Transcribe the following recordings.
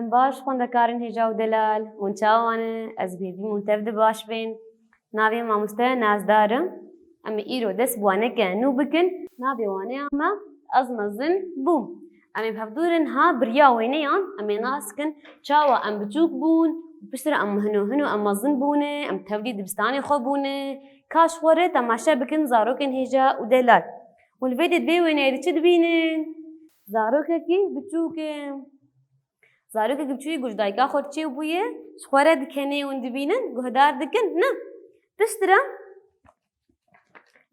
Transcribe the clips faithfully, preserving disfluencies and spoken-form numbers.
Baş xwendekarên hêja û delal, hûn çawa ne? Ez bi hêvî me hûn tev de baş bên. Navê mamoste Nazdar e. Em ê îro dest bi waneke nû bikin. Navê waneya me Ez mezin bûm. Em ê bi hevdû re niha bi riya wêneyan em ê nas bikin çawa em biçûk bûn û piştre em hino hino em mezin bûne, em tevlî dibistanê xwe bûne. Ka ji xwe re temaşe bikin zarokên hêja û delal. Û li vê dê di vê wêneyê de çi dibînin? Zarokekî biçûk e. Zarokekî biçûk ku ji dayika xwe çêbûye, ji xwe re dikenê, hûn dibînin, guhdar dikin, ne? Piştre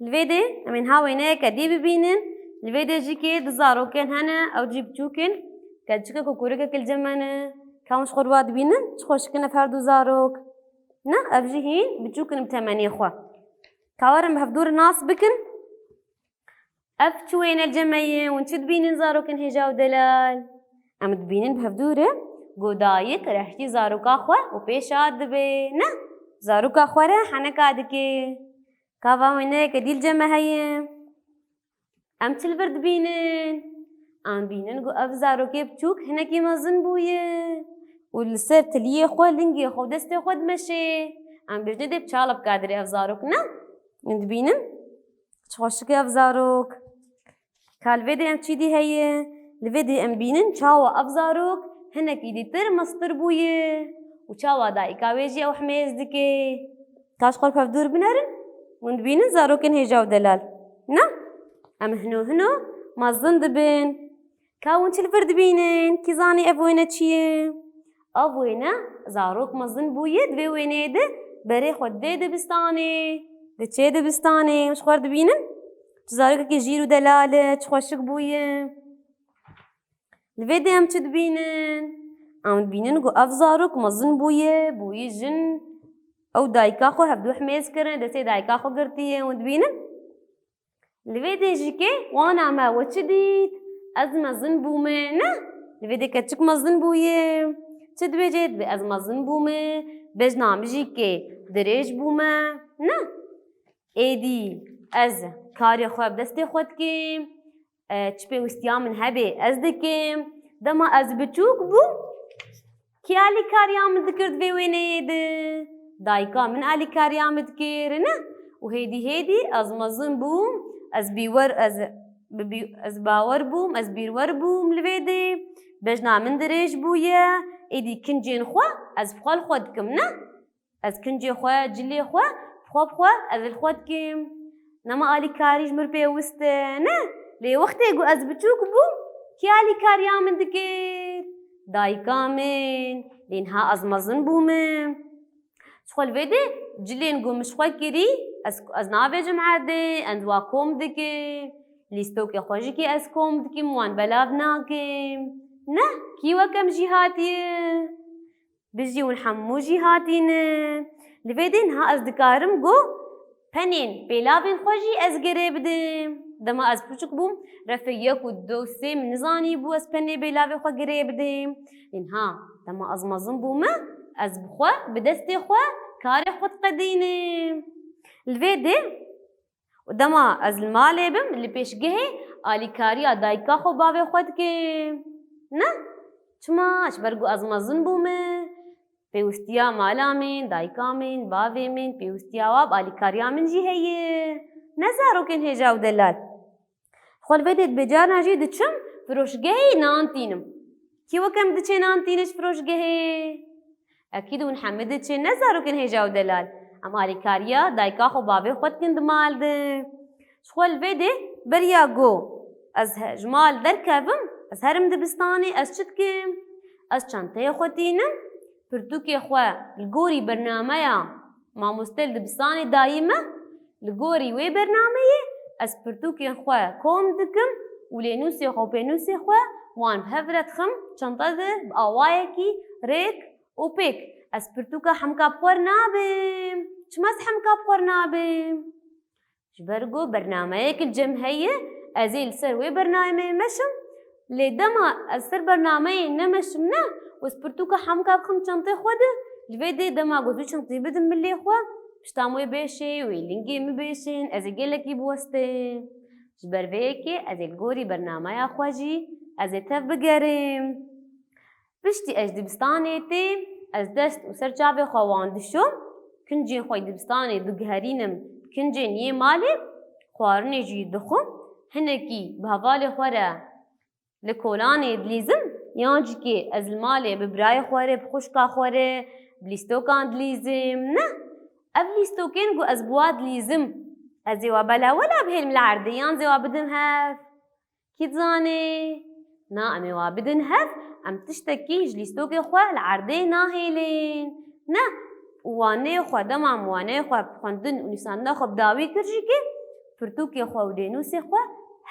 li vê dê em ê niha wêneyeke dî bibînin. Li vê dê jî kê du zarokên hene, ew jî biçûk in. Keçikek û kurikek li cem me ne. Ka hûn ji xwe re wa dibînin, çi xweşik in ev her du zarok. Ne, ev jî hîn biçûk in bi temenê xwe. Ka werin bi hevdû re nas bikin. Ev çi wêne li cem me ye? Hûn çi dibînin zarokên hêja û delal? Em dibînin bi hevdû re ku dayik rehtî zaroka xwe û pêşa dibe. Ne, zaroka xwe re heneka dike. Ka va wêneyeke dî li cem me heye. Em çi li vir dibînin? Em dibînin ku ev zarokê biçûk hinekî mezin bûye û li ser tiliyê xwe, lingê xwe û destê xwe dimeşe. Em bêjinê dê bi çalebka dirê ev zarok, ne? Em dibînin. Çi xweşik e ev zarok. Ka li vê dê em çî dî heye? Li vê dê em bînin çawa ev zarok hinekî dîtir mestir bûye û çawa dayika wê jî ew himêz dike. Ka ji xwe re bi hevdû re binerin, hûn dibînin zarokên hêja û delal. Ne? Em hino hino mezin dibin. Ka hûn çi li vir dibînin? Kî zanî ev wêne çi ye? Ev wêne zarok mezin bûye, di vê wêneyê de berê xwe didê dibistanê. Diçê dibistanê. Ji xwe re dibînin? Çi zarokekî jîr û delal e, çi xweşik bûye. Li vê dê em çi dibînin? Em dibînin ku ev zarok mezin bûye, bûyî jin. Ew dayika xwe hevdû himêz kirine, destê dayika xwe girtiye. Hûn dibînin? Li vê dê jî kê wana me we çi dît? Ez mezin bûme, ne? Li vê dê keçik mezin bûye. Çi dibêje? Dibê ez mezin bûme. Bejna min jî kê dirêj bûme, ne? Êdî ez karê xwe bi destê xwe dikim. E, çi pêwistiya min hebe ez dikim. Dema ez biçûk bûm, kî alîkariya min dikir di vê wêneyê de? Dayika min alîkariya min dikir, ne? Û hêdî hêdî ez mezin bûm, ez bîwer, ez bi bî-, ez bawer bûm, ez bîrwer bûm li vê dê. Bejna min dirêj bûye, êdî kincên xwe ez bi xwe li xwe dikim, ne? Ez kincê xwe, cilê xwe, bi xwe bi xwe ez li xwe dikim. Nema alîkarî ji min pêwist e, ne? Lê wextê ku ez biçûk bûm, kî alîkariya min dikir? Dayika min. Lê niha ez mezin bûme. Ji xwe li vê dê cilên ku min ji xwe kirî, ez, ez navêjim erdê, ez wa kom dikim. Lîstokê xwe jî kê ez kom dikim, wan belav nakim. Ne, kî weke min jî hatiye? Bijî hûn hemû jî hatîne. Li vê dê niha ez dikarim ku penên pêlavên xwe jî ez girê bidim. Dema ez piçik bûm, refê yek û du û sê min nizanî bû ez penê pêlavê xwe girê bidim. Lê niha dema ez mezin bûme, ez bi xwe, bi destê xwe karê xwe diqedînim. Li vê dê Û dema ez li malê bim, li pêşgehê alîkariya dayika xwe, bavê xwe dikim. Ne? Çima? Ji ber ku ez mezin bûme. Pêwistiya mala min, dayika min, bavê min, pêwistiya wa bi alîkariya min jî heye. Ne zarokên hêja û delal. Xwe li vê dê dibê carna jî diçim firoşgehê nan tînim. Kî weke min diçe nan tîne ji firoşgehê? Ekîd hûn hemî diçin, ne zarokên hêja û delal. Em alîkariya dayika xwe, bavê xwe dikin di mal de. Ji xwe li vê dê beriya ku ez he-, ji mal derkevim, ez herim dibistanê, ez çi dikim? Ez çenteyê xwe tînim, pirtûkê xwe li gorî bernameya mamoste li dibistanê dayî me, li gorî wê bernameyê ez pirtûkên xwe kom dikim û lênûsê xwe û pênûsê xwe wan bi hev re dixim çente de bi awayekî rêk û pêk. Ez pirtûka hemka bi xwe re nabim. Çima ez hemka bi xwe re nabim? Ji ber ku bernameyek li cem heye, ez ê li ser wê bernameyê meşim. Lê dema ez ser bernameyê nemeşim ne, û ez pirtûka hemka bixim çentê xwe de, li vê dê dema ku ez wî çentê bidim milê xwe, pişta min wê bêşê, wê lingê min bêşin, ez ê gelekî biwestim. Ji ber vê yekê ez ê li gorî bernameya xwe jî ez ê tev bigerim. Piştî ez dibistanê têm, ez dest û ser çavê xwe wan dişom, kincên xwe yê dibistanê diguherînim kincên yê malê, xwarinê jî dixwim, hinekî bi hevalê xwe re li kolanê dilîzim, yan jî kê ez li malê bi birayê xwe re, bi xwişka xwe re, bi lîstokan dilîzim. Ne, ev lîstokên ku ez bi wa dilîzim, ez ê wa belawela bihêlim li erdê, yan zê wa bidim hev? Kî dizane? Na, em ê wa bidin hev, em tiştekî ji lîstokê xwe li erdê nahêlin. Ne, û waneyê xwe, dema em waneyê xwe bi xwendin û nûsandina xwe bi dawî kir jî kê, pirtûkê xwe û dênûsê xwe,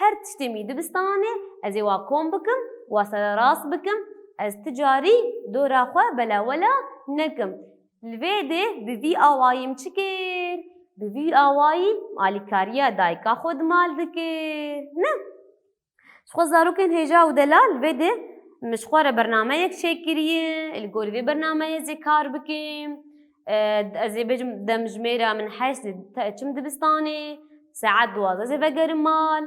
her tiştê min dibistanê, ez ê wa kom bikim, wa sererast bikim, ez ti carî dora xwe belawela nekim. Li vê dê bi vî awayî min çi kir? Bi vî awayî alîkariya dayika xwe di mal dikir. Ne? Ji xwe zarokên hêja û delal vê dê min ji xwe re bernameyek çêkiriye, li gorî vê bernameyê ez ê kar bikim. E, ez ê bêjim demjimêra min heşt te-, çim dibistanê, saet duwazdeh ez ê vegerim mal,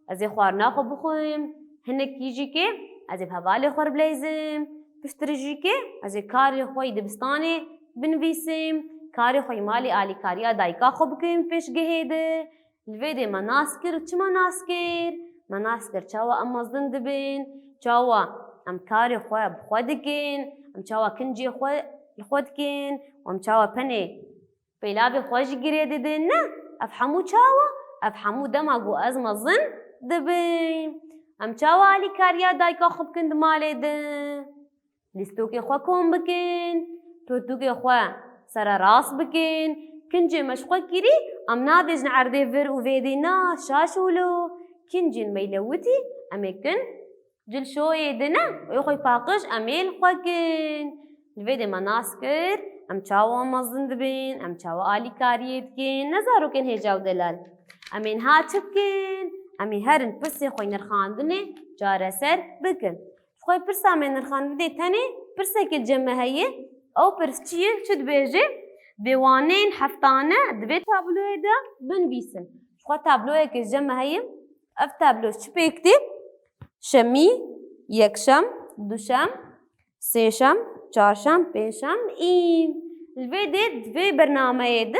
ez ê xwarina xwe bixwim, hinekî jî kê ez ê bi hevalê xwe re bileyzim, piştre jî kê ez ê karê xwe yê dibistanê binivîsim, karê xwe yê malê alîkariya dayika xwe bikim pêşgehê de. Li vê dê me nas kir û çima nas kir? Me nas kir çawa em mezin dibin, çawa em karê xwe bi xwe dikin, em çawa kincê xwe li xwe dikin û em çawa penê pêlavê xwe jî girê didin. Ne, ev hemû çawa? Ev hemû dema ku ez mezin dibim. Em çawa alîkariya dayika xwe bikin di malê de? Lîstokê xwe kom bikin, pirtûkê xwe sererast bikin. Kincê me ji xwe kirî, em nabêjin erdê vir û vê dê na, şaş û lo. Kincên me lewitî, em ê kin cilşoyê de ne, wê xwe paqij em ê li xwe kin. Li vê dê me nas kir, em çawa mezin dibin, em çawa alîkariyê dikin, ne zarokên hêja û delal. Em ê niha çi bikin? Em ê herin pirsê xwe nirxandinê çareser bikin. Ji xwe pirsa me nirxandinê tenê pirsekê li cem me heye. Ew pirs çi ye? Çi dibêje? Dê waneyên heftane di vê tabloyê de binivîsin. Ji xwe tabloyekê ji cem me heye. Ev tablo çi pêk tê? Şemî, yekşem, duşem, sêşem, çarşem, pênşem, îm. Li vê dê di vê bernameyê de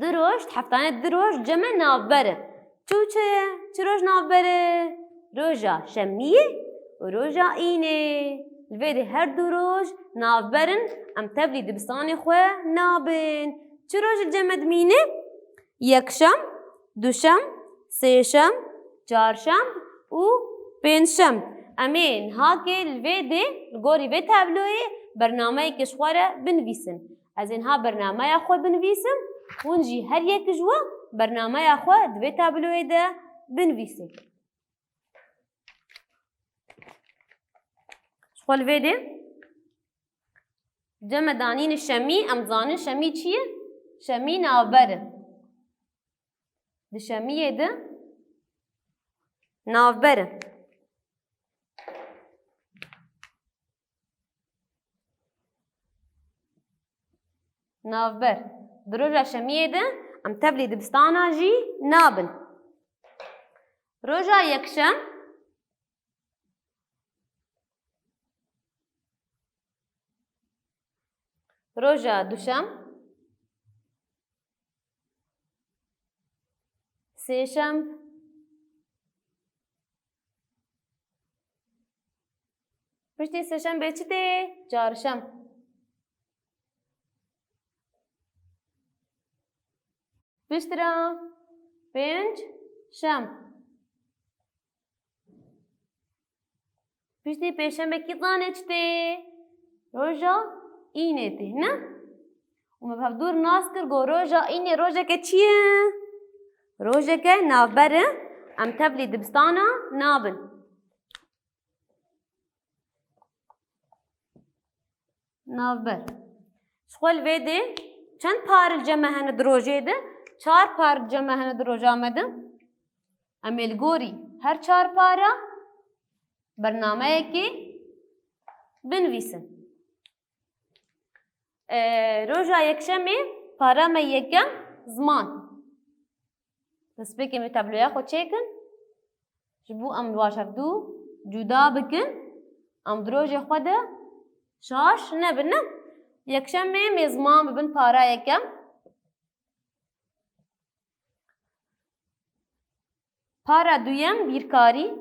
Du roj, heftane du roj cem me navber e. Çi û çi ye? Çi roj navber e? Roja şemiyê û roja înê. Li vê de her du roj navber in, em tevlî dibistanê xwe nabin. Çi roj li cem me dimîne? Yekşem, duşem, sêşem, çarşem û pêncşem. Em ê niha kê li vê dê li gorî vê tabloyê bernameyekê ji xwe re binivîsin. Ez ê niha bernameya xwe binivîsim, hûn jî her yek ji we bernameya xwe di vê tabloyê de binivîsin. Ji xwe li vê dê cem me danîne şemî, em dizanin şemî çi ye? Şemî navber e. Di şemiyê de navber e. Navber. Di roja şemiyê de em tevlî dibistana jî nabin. Roja yekşem, roja duşem, sêşem, piştî sêşembê çi tê? Çarşem. Piştre pênc şem. Piştî pêşemekî zanê çi tê? Roja înê tê, ne? Û me bi hevdûr nas kir ku roja înê rojeke çi ye? Rojeke navber e. Em tevlî dibistana nabin. Navber. Ji xwe li vê dê çend par li cem me hene di rojê de? Çar par li cem me hene di roja me de. Em ê li gorî her çar para bernameyekê binivîsin. E, roja yekşemê para me yekem ziman. Destpêkê me tabloya xwe çêkin. Ji bo em li wan hevdû cuda bikin, em di rojê xwe de Şaş nebin, ne? Yekşemê em ê ziman bibin parayeke. Para duyem bîrkarî.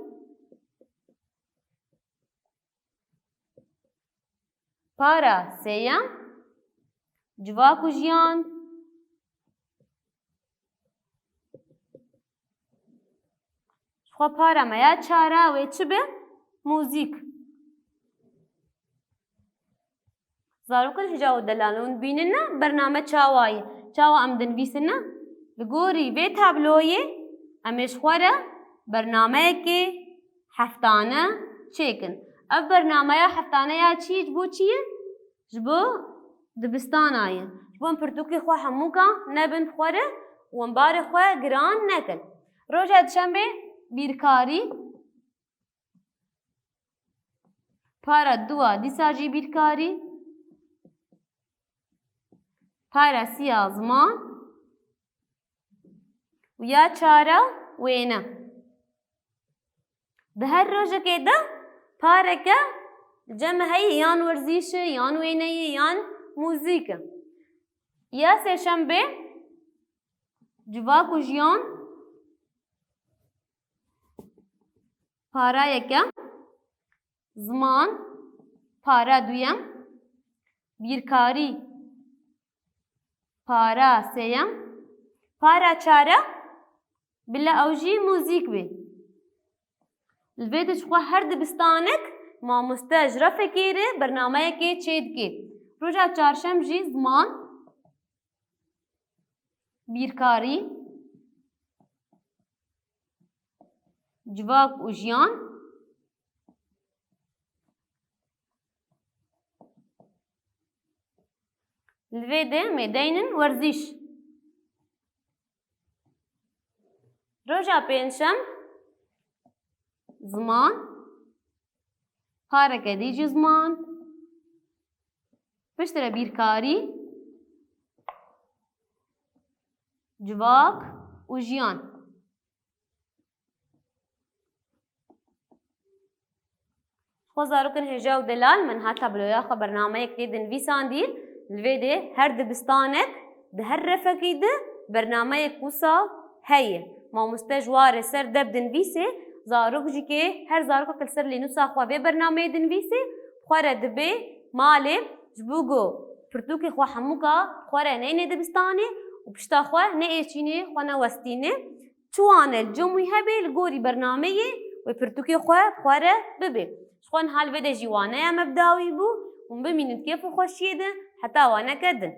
Para sêyem civak û jiyan. Ji xwe para me ya çara wê çi be? Muzîk. Zarokên hêja û delal, hûn dibînin ne bername çawa ye? Çawa em dinivîsin ne? Li gorî vê tabloyê em ê ji xwe re bernameyekê heftane çêkin. Ev bernameya heftane ya çi ye? Ji bo çi ye? Ji bo dibistana ye. Ji bo em pirtûkê xwe hemûka nebin bi xwe re û em barê xwe giran nekin. Roja dişembê bîrkarî. Para dua dîsa jî bîrkarî. Para siya ziman. Û ya çara wêne. Di her rojekê de pareke li cem me heye, yan werzîş e, yan wêne ye, yan muzîk e. Ya sêşembê civak û jiyan. Para yekem, ziman, para duyem, bîrkarî, para sêyem, para çare, bila ew jî muzîk bê. Li vê de ji xwe her dibistanek mamoste ji refekê re bernameyekê çêdike. Roja çarşem jî ziman, bîrkarî, civak û jiyan. Li vê de em ê deynin werzîş. Roja pêncşem, ziman, pareke dî jî ziman, piştre bîrkarî, civak û jiyan. Xwe zarokên hêja û delal, min ha tabloya xwe bernameyek tê dinivîsandî. Li vê de her dibistanek di her refekî de bernameyek wisa heye. Mamoste ji warê ser deb dinivîsê, zarok jî kê her zarokek li ser lênûsa xwe vê bernameyê dinivîsê, xwe re dibê malê, ji bo ku pirtûkê xwe hemûka xwe re neyne dibistanê û pişta xwe neêçînê, xwe newestînê. Çi wane li cem wî hebe, li gorî bernameyê wê pirtûkê xwe bi xwe re bibê. Ji xwe niha li vê de jî waneya me bi dawî bû û bimînin di kêf û xweşiyê de heta waneke din.